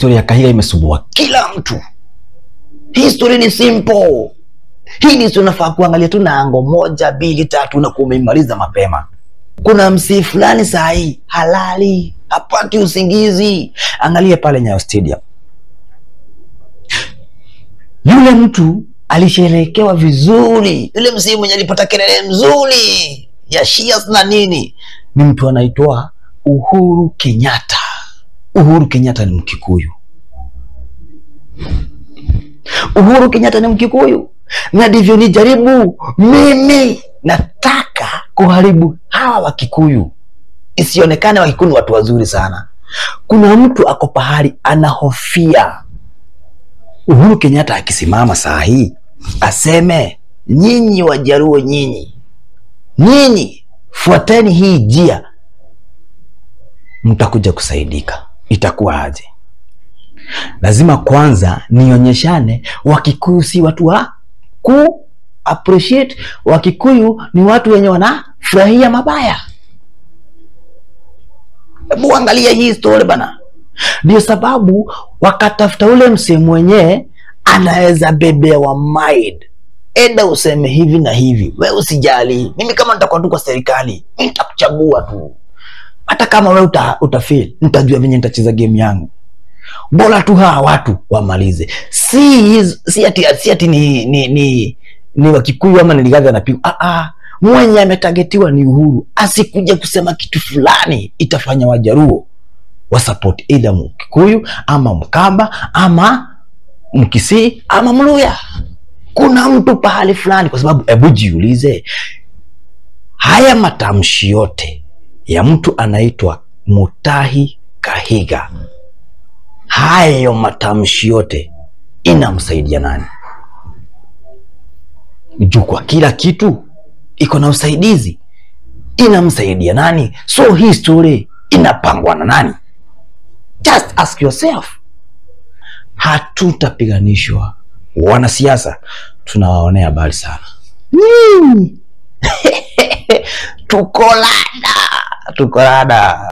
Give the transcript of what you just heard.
Historia ya Kahiga imesumbua kila mtu. Hii story ni simple. Hii ni unafaa kuangalia tu na ango 1, 2, 3 na kumeimaliza mapema. Kuna msii fulani saa hii halali, hapati usingizi. Angalia pale Nyayo Stadium. Yule mtu alisherehekewa vizuri. Yule msii mwenye alipata kelele mzuri ya shias na nini, ni mtu anaitwa Uhuru Kenyatta. Uhuru Kenyatta ni Mkikuyu. Uhuru Kenyatta ni Mkikuyu. Na ndivyo nijaribu mimi, nataka kuharibu hawa Wakikuyu, isionekane Wakikuyu ni watu wazuri sana. Kuna mtu ako pahali anahofia Uhuru Kenyatta akisimama saa hii aseme, nyinyi Wajaluo, nyinyi fuateni hii njia, mtakuja kusaidika. Itakuwa aje? Lazima kwanza nionyeshane Wakikuyu si watu wa ku appreciate. Wakikuyu ni watu wenye wanafurahia mabaya. Hebu angalia hii story bana. Ndio sababu wakatafuta ule msemo mwenyewe anaweza bebewa mind. Enda useme hivi na hivi, we usijali, mimi kama nitakuwa tu kwa serikali nitakuchagua tu, hata kama we utafeel, nitajua venye nitacheza game yangu. Bora tu hawa watu wamalize. Si ati ni Wakikuyu ama ni Rigathi anapigwa. Mwenye ametagetiwa ni Uhuru. Asikuja kusema kitu fulani itafanya Wajaluo wa support either Mkikuyu ama Mkamba ama Mkisii ama Mluya. Kuna mtu pahali fulani, kwa sababu hebu jiulize, haya matamshi yote ya mtu anaitwa Mutahi Kahiga, hayo matamshi yote inamsaidia nani? Juu kwa kila kitu iko na usaidizi, inamsaidia nani? So hii story inapangwa na nani? Just ask yourself. Hatutapiganishwa. Wanasiasa tunawaonea habari sana. Tuko lada, tuko lada.